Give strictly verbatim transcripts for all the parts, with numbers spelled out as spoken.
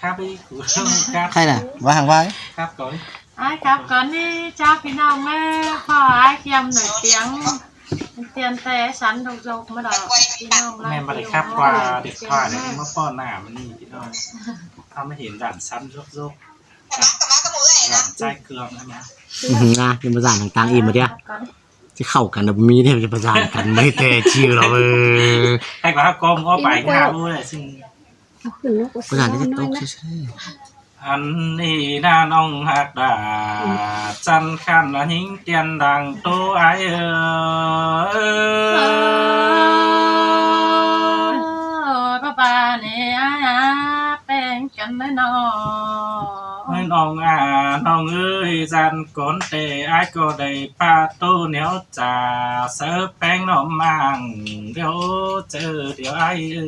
ครับ ไอ้กูครับ ใครน่ะ ว่าหางว่า ครับก่อน ไอ้ครับก่อนนี่ เจ้าพี่น้องเอ้ย พ่อไอ้เคียมหน่อยเตียง เตียนแต่สันโยกๆ มาดอก พี่น้อง แม่นบ่ได้ครับ ว่าเด็กพ่อเนี่ย มาป้อนหน้ามันนี่พี่น้อง เอามาเห็นด่านสันโยกๆ ด่านใส่เครื่องนะ อื้อหือนะ เป็นประสานต่างๆ อีกมาเดียว จะเข้ากันนะ มีเนี่ยจะประสานกันไม่แต่ชื่อเรา เออ ให้กว่าครับ กองเอาไป อีก หารู้เลย ซึ่ง เอาขึ้นนกกระ ประสานที่จะตก เออ ใช่ๆ อันนี้นะน้องฮักดา อืม จันขันละหิงเตียนดังโตไอเออ เออ ป้าป้าเนี่ย แป้งกันเลยเนาะ เฮ้ยน้องอา น้องเอ้ย จันก่อนแต่ไอ้ายก็ได้ปาโตแนวจ่า เสิร์ฟแป้งน้องมั่ง เดี๋ยวเจอเดี๋ยวไอ้เอ้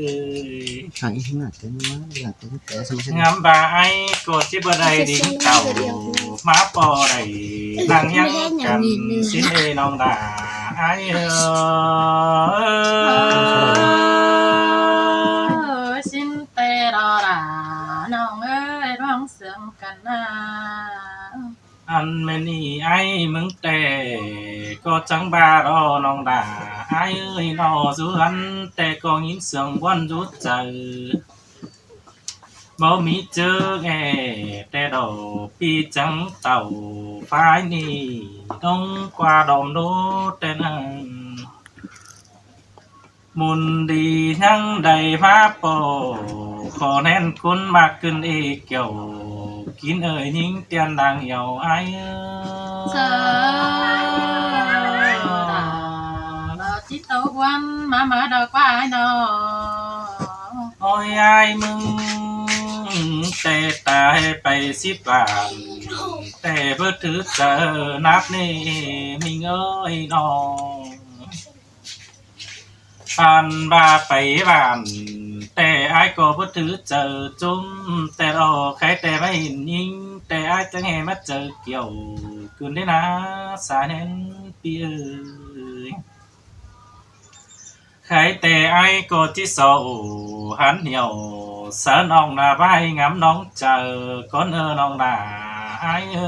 ย ทางอีกข้างหน้าเต็มมาก อยากเต็มแต่สมัย งามบ่าไอ้ก็สิบ่ได้ดิ้งเต่า มาปอได้นั่งยังกัน สิเอ้ยน้องดาไอ้เอ้ย สินเตดอดา น้องเอ้ย ร้องเสียงกันนะ อันแม่นี่ไอ้มึงแต่ ก็จังบ่าดอน้องดา ไอ้เอ้ยนอสุหัน แต่ก็ยินเสียงบ้วนอยู่ใจ บ่มีเจอแง่ แต่ดอกปีจังเต่า ฝ่ายนี่ต้องกว่าดอมโดแต่นั้น มุนดียังได้มาปอ ขอแน่นคุณมากขึ้นอีกเกี่ยว กินเอ่ยยิงเตียนดังเหี่ยวไอ้เอ้ย สาธุ จิตตะวันมามาดอกว่าไอ้น้อง โอ้ยไอ้มึง แต่ตายไปสิบวัน แต่เบิดถือเจอนับนี่มิงเอ้ยน้อง ผ่านบ่าไปบ้าน แต่อ้ายก็บ่ถือเจอจุ้ม แต่รอใครแต่ไม่เห็นยิง แต่อ้ายจังแห่มาเจอเกี่ยว คืนได้นะ สาแหนปีเอ้ย ใครแต่อ้ายก็จิเศร้าหันเหี่ยว เสิร์ฟน้องหน้าใบงามน้องเจอ ก่อนเออน้องหน้าอ้ายเอ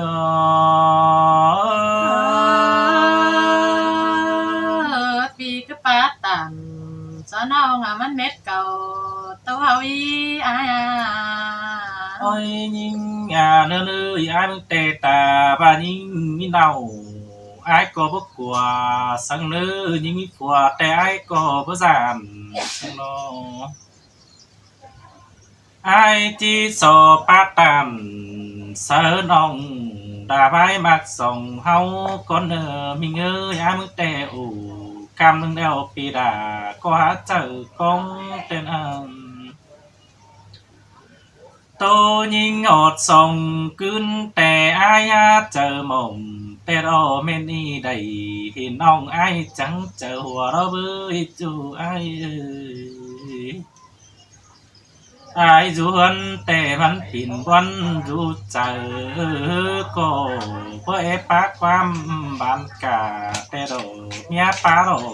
อ ปีกระปาตัน สาวน้องอะมันเม็ดเก่า ตัวเฮาอีอ้ายอะ โอ้ยยิงอ่ะเนอเนออ้ายมึงแต่ตาบ้ายิงมีเน่า อ้ายก็บ่กลัวสังเนอยิงมีผัว แต่อ้ายก็บ่ซ่านสังเนาะ อ้ายจิสอปาตัน เสิร์ฟน้องดาใบมักส่องเฮา ก่อนเนอมิงเอ้ย อ้ายมึงแต่โอ้ กำมึงแล้วปีดา ก็หาเจอกองเต้นอัน โตยิงอดส่องกึน แต่อ้ายหาเจอหม่อม แต่รอแม่นี่ได้เห็นน้องอ้ายจังเจอหัวเราะเบ้ยจูอ้ายเอ้ย อ้ายอยู่เฮือนแต่มันปิ่นวันอยู่ใจ ก็บ่แอบปากความบ้านกา แต่ดอกเมียปาดอก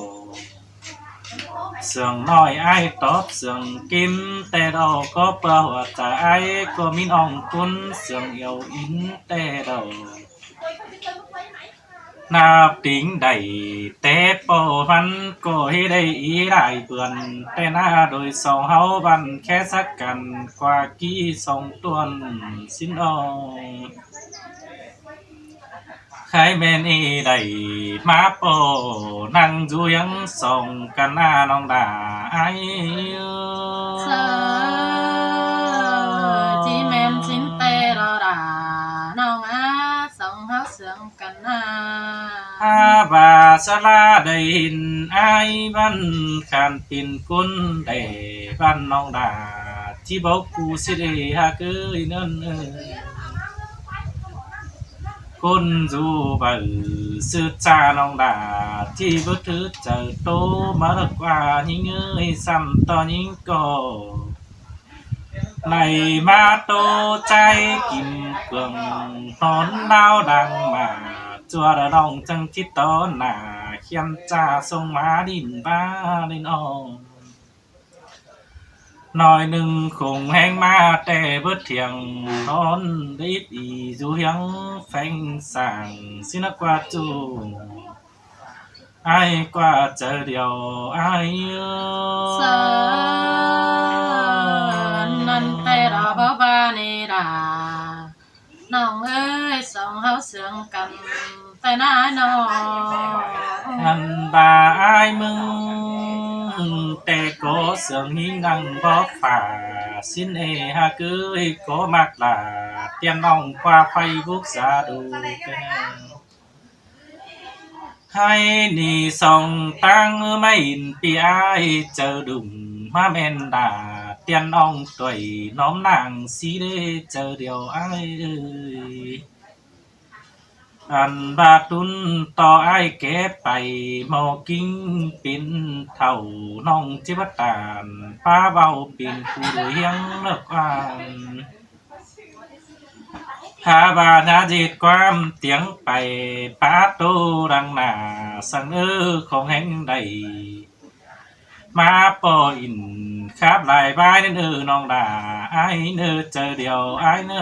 เสียงน้อยอ้ายตอบเสียงกิม แต่ดอกก็เปื่อหัวใจอ้ายก็มีน้องคุณ เสียงเอวอินแต่ดอก นาบติงได้ แต่ปอมันก็ให้ได้อีหลายเปื่อน แต่หน้าโดยสองเฮาบันแค่สักกัน กว่ากี้สองต้วนสินออก ใครแม่นอีได้มาปอนั่งอยู่ยังสองกันหน้าน้องดาไอ้ สาจีแม่นสินแต่รอดา น้องอาสองเฮาเสืองกันหน้า อาบาสลาได้เห็นอ้ายบ้านขานเป็นคนได้บ้านน้องดา ที่บอกกูสิได้หากเอ้ยนั่นเอ้ย คนอยู่ใบสืบจาน้องดา ที่บ่ถือใจโตมาเลิกว่ายิงเอ้ยซ้ำต่อยิงก็ ไหลมาโตใจกินเกลืองนอนดาวดังมา จัวระน้องจังที่ตอนหน้า เขียนจาส่งมาดินบ้าดินออง ꞌnọi ꞌnưng khong ꞌhéng ꞌmá ꞌtẹ bớt thiêng, ꞌnón đít ꞌnị dú hiếng pheng sảng ꞌsịn ꞌnớ ꞌquá ꞌchụ. Ai ꞌquá chaư điêu ai ơi. ꞌNặn ꞌtẹ lo báu ꞌva ꞌnị đa. ꞌNọng ơi, song ꞌháu sương căn ꞌtẹ ꞌnớ ꞌnọ. ꞌNặn ꞌva ai ꞌmứng ꞌtẹ ꞌcọ sương ꞌnhính ꞌnăng bók phả ꞌsịn ê ꞌhặc ới, ꞌcọ ꞌmặc lả tiên ꞌnọng ꞌquá phay búc sa đu. Hái ꞌnị song ꞌtáng ꞌmá ꞌhịn ꞌpi ai chaư đung ꞌmá ꞌmen đa, tiên ꞌnọng ꞌtoi ꞌnóm ꞌnáng ꞌsị đé chaư điêu ai ơi. Ăn ꞌva tún ꞌto ai ké pay ꞌmo ꞌkính pên thảu, ꞌnọng ꞌchí báu tản ꞌpá ꞌvạu pên phủ đuổi hiếng ꞌnợk ꞌquám. Hák ꞌva ꞌnhá ꞌdệt ꞌquám tiếng pay pá ꞌtố lăng nả, săng ơ khong ꞌhéng đảy ꞌmá ꞌpo ỉn khắp lai ꞌvái ꞌnặn ơ ꞌnọng đa. Ai ꞌnớ chaư điêu ai ꞌnớ.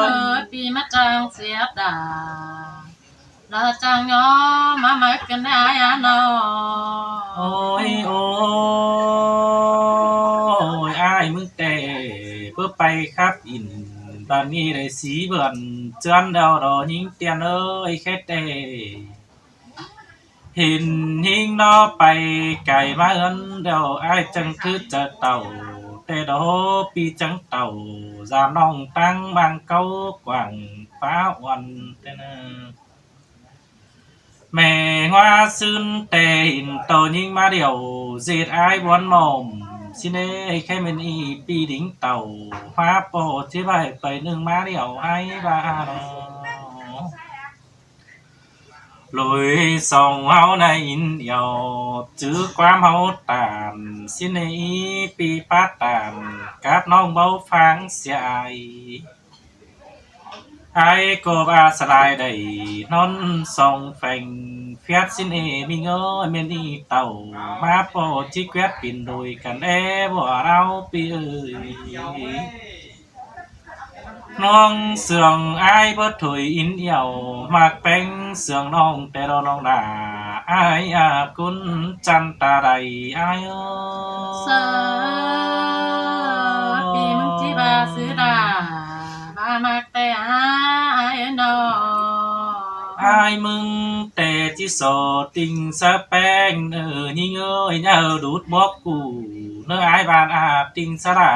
Ơ, pi ꞌmá chang siết đa. Lỏ chang ꞌnhó ꞌmá ꞌmặc căn ai ăn ꞌnọ. Ôi ôi, ai ꞌmứng ꞌtẹ báu pay khắp ỉn, bản ꞌnị đảy sí bươn ꞌchướn đeo đó ꞌnhính tiên ơi khé ꞌtẹ. Hên ꞌnhính nó pay cai ꞌmá ứn đeo ai chăng thứ chaư tảu, ꞌtẹ đó pi chăng tảu, dám ꞌnọng ꞌtáng ꞌmáng cáu quảng pá uôn ꞌtẹ ꞌnớ. ꞌMẹ ꞌngúa ꞌsứn ꞌtẹ ỉn ꞌto ꞌnhính ꞌmá điêu ꞌdệt ai bón mỏm ꞌsịn ê, khé ꞌmen ꞌnị pi đính tảu ꞌmá ꞌpo ꞌchí ꞌvạy pay ꞌnưng ꞌmá điêu ai ꞌva lo. Lối song ꞌháu ꞌnị ỉn yau chứ ꞌquám ꞌháu tản ꞌsịn ê, pi pá tản cắp ꞌnọng báu pháng sia ai. Ai ꞌcọ ꞌva sa lai đảy ꞌnón song pheng phiết ꞌsịn ê ꞌmính ơi, ꞌmen ꞌnị tảu ꞌmá ꞌpo ꞌchí quiết pên đuổi căn é bua ꞌlẹo pi ơi. ꞌNuông sương ai báu thôi ỉn yau, ꞌmặc ꞌpéng sương ꞌnọng ꞌtẹ lo ꞌnọng đa. Ai a cún chăn ta đảy ai ơ. Sa pi ꞌmứng ꞌchí ꞌva ꞌsứ đa, ꞌva ꞌmặc ꞌtẹ ai ꞌnọ. Ai ꞌmứng ꞌtẹ ꞌchí so ꞌtinh sa ꞌpéng ꞌnớ ꞌnhính ơi, ꞌnhá đút ꞌmuốc ꞌcụ ꞌnớ ai ꞌvan a ꞌtinh sa đa,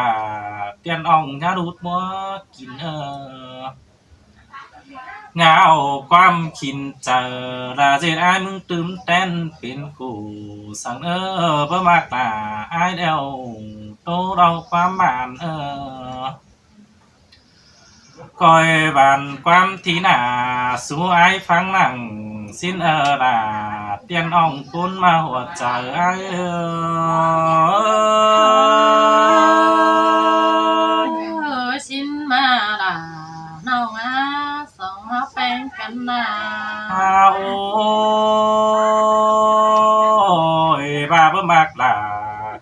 tiên ꞌnọng ꞌnhá đút ꞌmuốc kin ơ. ꞌNgáo ꞌquám khỉn chaư đa ꞌdệt ai ꞌmứng tứm ꞌtén pên ꞌcụ, săng ơ báu ꞌmặc đa ai đeo ꞌtố đau ꞌquám bản ơ. Coi bản ꞌquám thi nả sú ai pháng nẳng ꞌsịn ơ đa, tiên ꞌnọng cún ꞌmá hua chaư ai ơ. Ơ, ꞌsịn ꞌmá đa ꞌnọng a, song ꞌháu ꞌpéng căn ꞌnạ. Ôi, ꞌva báu ꞌmặc đa,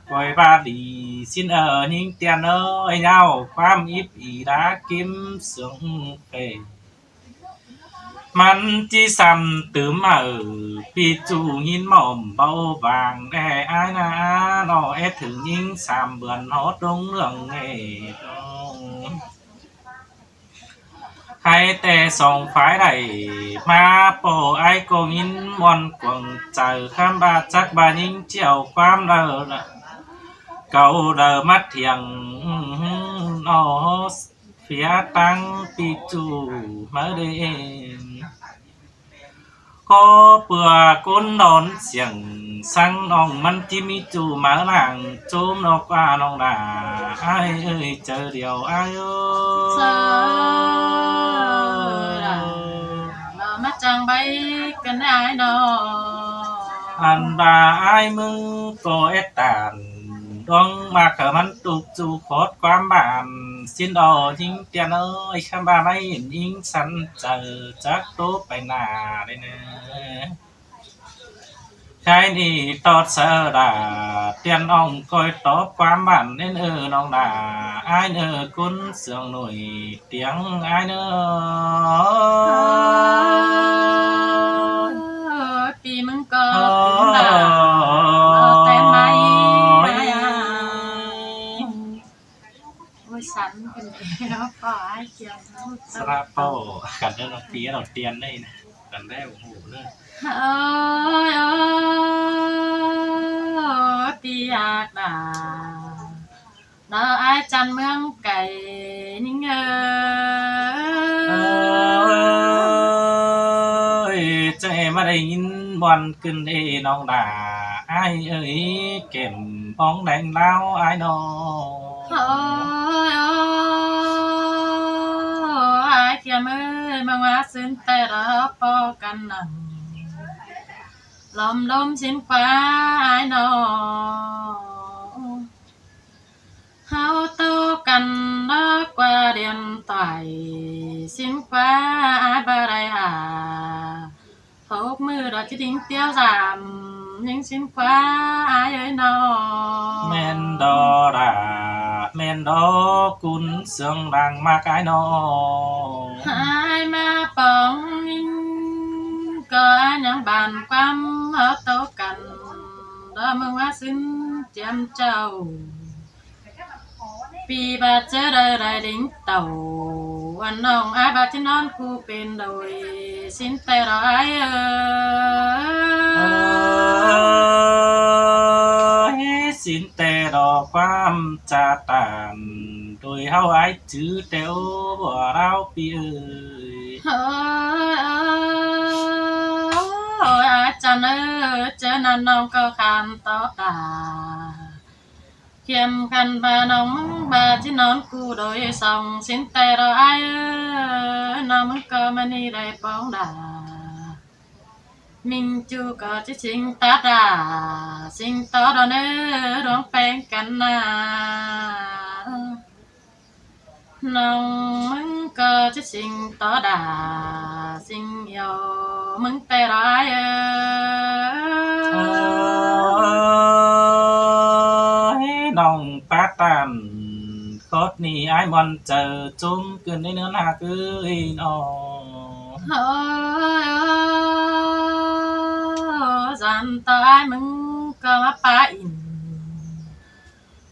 coi ꞌva đi ꞌsịn ơ ꞌnhính tiên ơi, ꞌnháo ꞌquám íp ỉ đá ꞌkím sương phê. ꞌMắn ꞌchí săm tứm hảư pi ꞌchụ ꞌnghín mỏm báu vang đe ai ꞌnạ, ꞌnọ é thửng ꞌnhính sam bươn hót đống ꞌnương ê. Hái ꞌtẹ song phái đảy ꞌmá ꞌpo ai ꞌcọ ꞌnghín ꞌmuôn cuông chaư, khắm ꞌva chắc ꞌva ꞌnhính ꞌchí au ꞌquám đaư, cáu đaư ꞌmá thiêng ꞌnọ, phiá ꞌtáng pi ꞌchụ máư đê. ꞌCọ ꞌpưa cốn đón siêng săng ꞌnọng ꞌmắn ꞌchí ꞌmí ꞌchụ máư lăng ꞌchốm ꞌnọ ꞌquá ꞌnọng đa. Ai ơi, chaư điêu ai ơ. Sa đa, ꞌmá chang báu căn ai ꞌnọ. Ăn ꞌva ai ꞌmứng ꞌcọ é tản đuống ꞌmặc hảư ꞌmắn ꞌtộc ꞌchụ khót ꞌquám bản ꞌsịn ơ ꞌnhính tiên ơi, khắm ꞌva ꞌmá ỉn ꞌnhính săn chaư chắc ꞌtố pay nả đê ꞌnớ. Khái ꞌnị tót sáư đa tiên ong ꞌcoi tóp ꞌquám bản ꞌnến ꞌnọng đa. Ái ꞌnớ ꞌcốn sương nổi tiếng ái ꞌnớ. Pi ꞌmứng ꞌcọ ꞌpứng đa, ꞌtến mai. Ôi, sắn cái này nó có ai kia nó. Sạ ꞌpọ, khăn ꞌnớ ꞌpi ꞌnọng tiên ꞌnị ꞌnớ. Khăn ꞌnớ ủng hộ ꞌnớ. Ôi, ôi, pi ác đa. Nó ai chăn ꞌmướng cải ꞌnhính ơi. Ơi, ꞌchớ ꞌmá đảy ꞌnghín ꞌmuôn ꞌcứn ꞌnị ꞌnọng đa. Ái ơi, kẻm bóng đánh lao ái ꞌnớ. Ôi, ôi, ái kẻm ơi, ꞌmướng ꞌmá ꞌsịn ꞌtẹ ꞌló ꞌpo căn ꞌnặn. Lom lom ꞌsịn ꞌquá ái ꞌnớ. ꞌHáu ꞌtố căn ꞌló ꞌquá điện thoại ꞌsịn ꞌquá ái ꞌva đảy hả. Hốc ꞌmự ꞌló ꞌchí đin ꞌtiếu dăm ꞌnhính ꞌsịn ꞌquá ái ơi ꞌnớ. ꞌMen đó đa, ꞌmen đó ꞌcốn sương đang ꞌmặc ái ꞌnớ. Ái ꞌmá póng ꞌnhính ꞌcọ ái ꞌnhắng bản ꞌquám ꞌháu ꞌtố căn. Đó ꞌmướng ꞌmá ꞌsịn chiêm chảu. Pi ꞌva ꞌchớ đaư đảy đính tảu, ăn ꞌnọng ái ꞌva ꞌchí ꞌnón ꞌcu pên đôi, ꞌsịn ꞌtẹ ꞌló ái ơi. Ơi, ꞌsịn ꞌtẹ ꞌló ꞌquám ꞌchạ tản, đôi ꞌháu ái chứ ꞌtẹ ꞌo bua đao pi ơi. Ơi, ơi, ơi, ái chăn ơi, ꞌchớ ꞌnặn ꞌnọng ꞌcọ khăn tó đa. Khiêm khăn ꞌva ꞌnọng ꞌmướng ꞌva ꞌchí ꞌnón ꞌcu đôi song ꞌsịn ꞌtẹ ꞌló ái ơi, ꞌnọng ꞌmướng ꞌcọ ꞌmá ꞌnị đảy póng đa. ꞌMính ꞌchu ꞌcọ ꞌchí ꞌsịn tát đa, ꞌsịn tó đo ꞌnớ ꞌluống ꞌpéng căn ꞌna. ꞌNọng ꞌmướng ꞌcọ ꞌchí ꞌsịn tó đa, ꞌsịn yua ꞌmướng ꞌtẹ ꞌló ái ơi. Ơi, ꞌnọng pá tản khót ꞌnị ái ꞌmuôn chaư ꞌchốm ꞌcứn ꞌnị ꞌnớ ꞌhặc ới ꞌnớ. Ơi, ơi, ơi, dăn tó ái ꞌmướng ꞌcọ ꞌmá pá ỉn.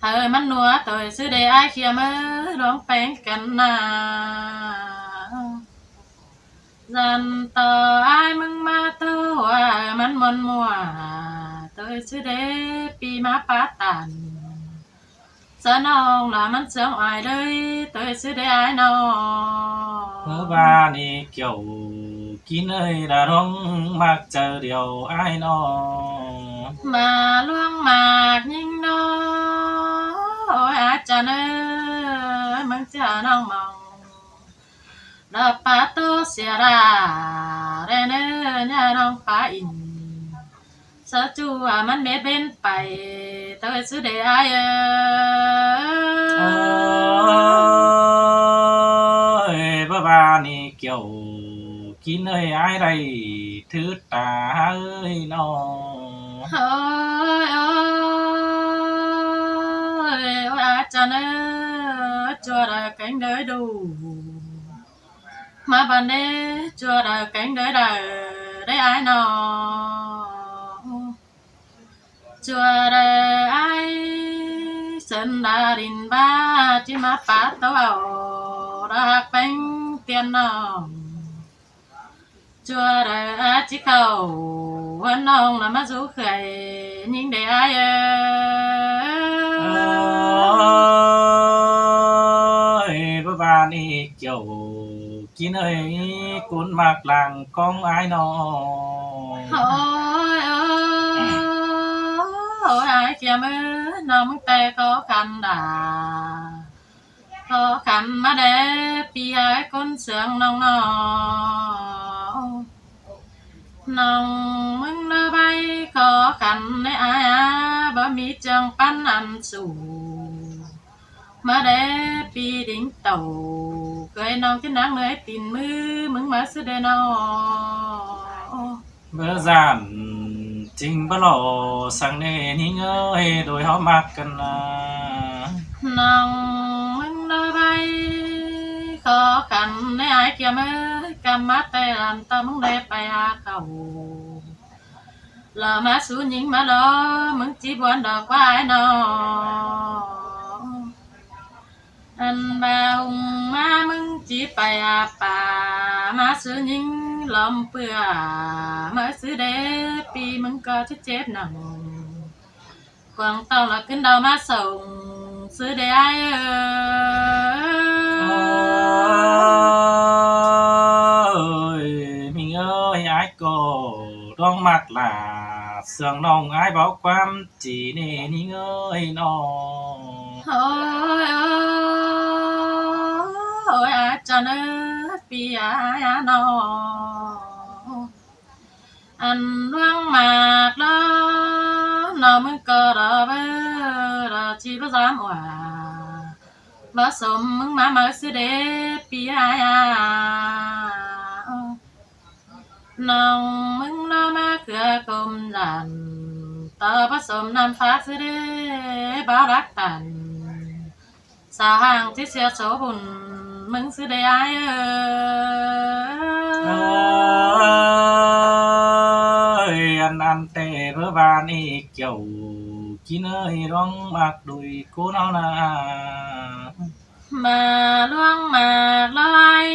Hảư ꞌmắn ꞌnua ꞌtoi ꞌsứ đê ái khiêm ơi, ꞌluống ꞌpéng căn ꞌna. Dăn tó ái ꞌmướng ꞌmá ꞌtố hua, hảư ꞌmắn ꞌmuôn ꞌmua ꞌtoi ꞌsứ đê pi ꞌmá pá tản. Sa ꞌnọng ꞌlạ ꞌmắn sương oai đơi ꞌtoi ꞌsứ đê ái ꞌnớ. Bơ ꞌva ꞌnị kiẻo kin ơi, đa ꞌluống ꞌmặc chaư điêu ái ꞌnớ. ꞌMá ꞌluống ꞌmặc ꞌnhính ꞌnớ. Ôi, ái chăn ơi, ꞌmướng ꞌchí hảư ꞌnọng mong. Đa pá ꞌtố sia đa, đe ꞌnớ, ꞌnhá ꞌnọng pá ỉn. Sa ꞌchu ꞌmắn mết ꞌvến pay, ꞌtoi ꞌsứ đê ái ơi. Ơi, bơ ꞌva ꞌnị kiẻo kin ơi, ái đảy thứ ta ơi ꞌnớ. Ơi, ơi, ôi, ái chăn ơi, ꞌchua đaư kéng đới đu. ꞌMá ban đê ꞌchua đaư kéng đới đaư, đê ái ꞌnớ. ꞌChua đaư ái sân đa đin ba, ꞌchí ꞌmá pá ꞌtố au, đa ꞌhặc ꞌpéng tiên ꞌnọng. ꞌChua đaư ái ꞌchí khảu, ꞌhướn ꞌnọng ꞌlạ ꞌmá dú khửa, ꞌnhính đê ái ơi. Ơi, bơ ꞌva ꞌnị kiẻo kin ơi, ꞌcốn ꞌmặc lăng cóng ái ꞌnớ. Ôi, ôi, ôi, ái khiêm ơi, ꞌnọng ꞌmướng ꞌtẹ khó khăn đa. Khó khăn ꞌmá đé pi ái ꞌcốn sương ꞌnọng ꞌnớ. ꞌNọng ꞌmướng ꞌnớ bái khó khăn ꞌnị ái a, báu ꞌmí ꞌchương ꞌpắn ăn sủ. ꞌMá đé pi đính tảu, ꞌcới ꞌnọng ꞌchí ꞌnáng ꞌnới tin ꞌmứ, ꞌmướng ꞌmá ꞌsứ đê ꞌnớ. Bơ dản Chính báu lỏ săng ꞌnị ꞌnhính ơi, đôi ꞌháu ꞌmặc căn ꞌnạ. ꞌNọng ꞌmứng ꞌnớ bái khó khăn ꞌnị ải Kiêm ơi, ꞌcắm ꞌmá ꞌtẹ ꞌlặn ꞌto ꞌmứng đé pay ha khảu. Lỏ ꞌmá sú ꞌnhính ꞌmá lo, ꞌmứng ꞌchí buôn đỏ ꞌquá ải ꞌnọ. Ăn ba ung ꞌmá ꞌmứng ꞌchí pay ha pả, ꞌmá sú ꞌnhính lom ꞌpưa, ꞌmá sú đé ꞌpi ꞌmứng ꞌcọ chết chết nẳng. Quảng ꞌtọng lỏ ꞌcứn đao ꞌmá sổng, sú đé ải ơi. Ơi, ꞌmính ơi, ải ꞌcọ ꞌluống ꞌmặc lả, sương ꞌnọng ải báu ꞌquám ꞌchí ꞌnị ꞌnhính ơi ꞌnọ. Ôi, ôi, ôi, ải ꞌchọ ꞌnớ ꞌpi ải ꞌnọ. Ăn ꞌluống ꞌmặc lo, ꞌnọng ꞌmứng ꞌcọ đỏ báu, đỏ ꞌchí báu dám ꞌva, báu sôm ꞌmứng ꞌmá máư sú đé ꞌpi ải a. ꞌNọng ꞌmứng ꞌnọ ꞌmá khưa khôm dản, ꞌtọ báu sôm ꞌnặm phák sú đé báu đắc tản. Sa hang ꞌchí sia sổ bun ꞌmứng sú đé ải ơi. Ơi, ăn ăn ꞌtẹ báu ꞌva ꞌnị kiẻo ꞌchí ꞌnới ꞌluống ꞌmặc đuổi ꞌcốn ꞌháu ꞌnạ. ꞌMá ꞌluống ꞌmặc lo ải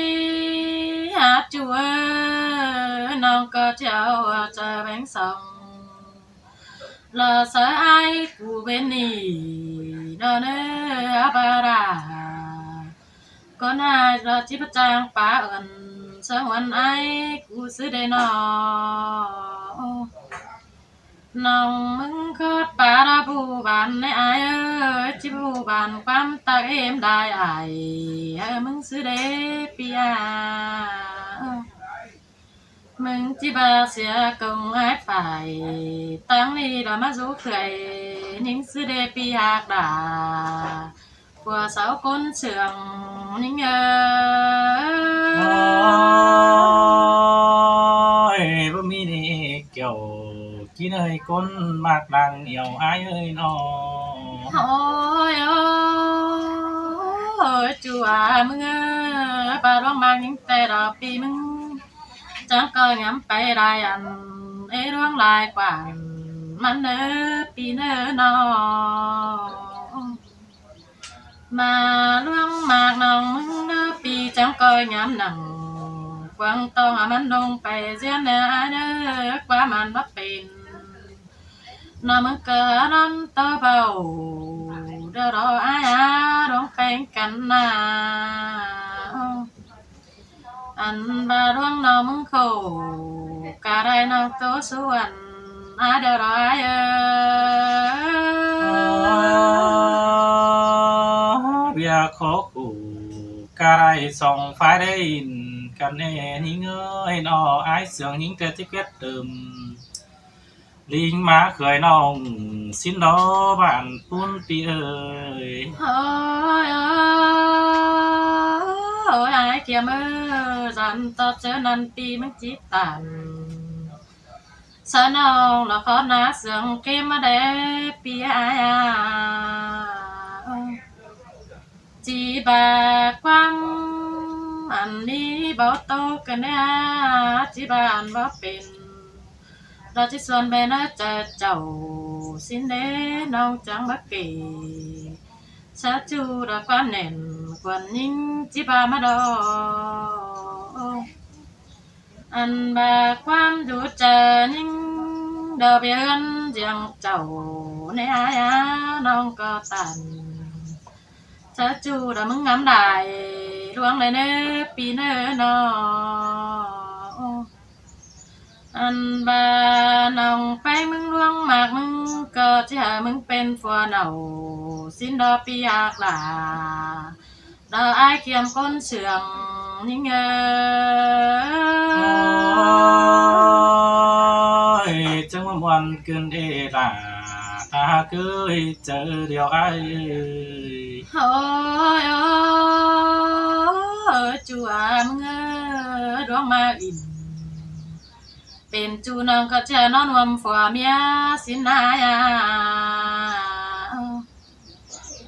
hák ꞌchu ơi, ꞌnọng ꞌcọ ꞌchí au ꞌchớ béng song. Lỏ sáư ải cu bến ꞌnị ꞌnọ ꞌnớ a ba đa. ꞌCốn ải lỏ ꞌchí báu chang pá ơn, sớng ơn ải cu sú đé ꞌnọ. ꞌNọng ꞌmứng khót pá đa bu bản ꞌnị ải ơi, ꞌchí bu bản ꞌquám ꞌtặc êm đai ải, ơ ꞌmứng sú đé ꞌpi a. ꞌMứng ꞌchí ba sia công ải phải, táng ꞌnị đa ꞌmá dú khưởi, ꞌnhính sú đé ꞌpi hák đa, của sáu ꞌcốn sương ꞌnhính ơi. Ôi, báu ꞌmí ꞌnị kiẻo ꞌchí ꞌnới ꞌcốn ꞌmặc đang ẻo ải ơi ꞌnọ. Ôi, ôi, ôi, ꞌchu a ꞌmứng ơi, ba ꞌluống ꞌmặc ꞌnhính ꞌtẹ đỏ ꞌpi ꞌmứng. Chắng ꞌcoi ngắm pay lai ăn, ê ꞌluống lai quảng, ꞌmắn ꞌnớ ꞌpi ꞌnớ ꞌnọ. ꞌMá ꞌluống ꞌmặc ꞌnọng ꞌmứng ꞌnớ ꞌpi chắng ꞌcoi ngắm nẳng, quảng ꞌtong a ꞌmắn ꞌnọng pay ꞌdiến ꞌnớ ải ꞌnớ, ꞌquám ăn báu pên. ꞌNọng ꞌmứng ꞌcọ ꞌnón ꞌtố báu, đa đo ải a ꞌluống pay căn ꞌnạ. Ăn ba ꞌluống ꞌnọng ꞌmứng khổ, cả đai ꞌnọng ꞌtố sú ăn, a đa đo ải ơi. Ơ, ꞌviạk khổ khổ, cả đai song phái đé ꞌnhính căn ꞌnị ꞌnhính ơi ꞌnọ, ải sương ꞌnhính ꞌtẹ ꞌchí khuyết tơm. Lính má khưởi ꞌnọng, ꞌsịn đó bản ꞌpún ꞌpi ơi. Ôi, ôi, ôi, ải Kiêm ơi, dản ꞌtọ ꞌchớ ꞌnặn ꞌpi ꞌmứng ꞌchí tản. Sáư ꞌnọng lỏ khót ꞌná sương ꞌkém ꞌmá đé ꞌpi ải a. ꞌChí ba ꞌquám ăn ꞌmí báu ꞌtố căn ꞌnị a, ꞌchí ba ăn báu pên. Đa ꞌchí suôn bén ꞌnớ chaư chảu, ꞌsịn đé ꞌnọng chắng báu kể. Sáư ꞌchu đa ꞌquám nẻn, khuôn ꞌnhính ꞌchí ba ꞌmá đo. Ăn ba ꞌquám dú chaư ꞌnhính, đa bia ꞌhướn ꞌdiếng chảu, ꞌnị ải a ꞌnọng ꞌcọ tản. Sáư ꞌchu đa ꞌmứng ngắm lai, ꞌluống lai ꞌnớ ꞌpi ꞌnớ ꞌnọ. Ăn ba ꞌnọng pay ꞌmứng ꞌluống ꞌmặc ꞌmứng ꞌcọ ꞌchí hảư ꞌmứng pên phua nảu, ꞌsịn đó ꞌpi hák lả. Đa ải Kiêm ꞌcốn sương ꞌnhính ơi. Ôi, chắng ꞌmá ꞌmuôn ꞌcứn ê lả, ta hák ơi, chaư điêu ải ơi. Ôi, ôi, ôi, ꞌchu a ꞌmứng ơi, ꞌluống ꞌmặc ỉn. pên ꞌchu ꞌnọng ꞌcọ ꞌchạ ꞌnón ꞌhuôm phua ꞌmía sín ải a.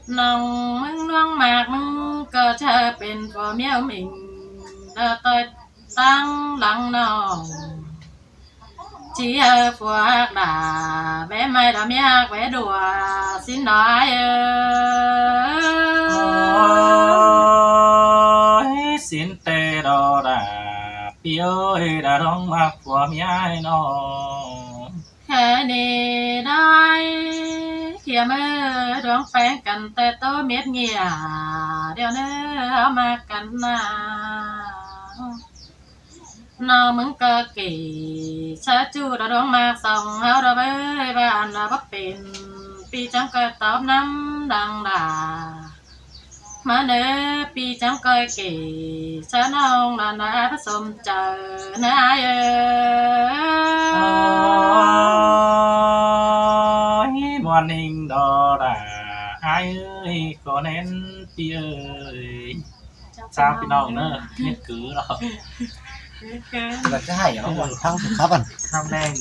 ꞌNọng ꞌmứng ꞌluống ꞌmặc ꞌmứng ꞌcọ ꞌchạ pên phua ꞌmía ꞌmính, ꞌlẹo ꞌtoi ꞌtáng lăng ꞌnọng ꞌchí hảư phua ꞌhặc đả, ꞌvé ꞌmạy đa ꞌmía ꞌhặc ꞌvé đua sín ꞌnọng ải ới. Ôi, sín ꞌtẹ đo đa, ꞌpi ơi, đa ꞌluống ꞌmặc phua ꞌmía ꞌnọng. Hê ꞌnị đai, ꞌkhịa ꞌmứ ꞌluống ꞌpéng căn ꞌtẹ ꞌtố mết ꞌnghịa, điêu ꞌnớ ꞌháu ꞌmặc căn ꞌna. ꞌNọng ꞌmứng ꞌcọ kỉ, ꞌchạ ꞌchu đa ꞌluống ꞌmặc song ꞌháu đa ꞌvới, ꞌva ăn đa báu pên, ꞌpi chắng ꞌcoi tóp ꞌnắm lăng đa. ꞌMá ꞌnớ, ꞌpi chắng ꞌcoi kỉ, ꞌchạ ꞌnọng đa ꞌnạ báu sôm chaư ꞌnớ ải ới. Ôi, ꞌmuôn ꞌnưng đo đa, ải ới, ꞌcọ ꞌnén ꞌpi ơi. ꞌCháo ꞌpi ꞌnọng ꞌnớ, mết cứ lo. Là cái hay nó còn thắng thì khắp ăn. Khắp ꞌneng.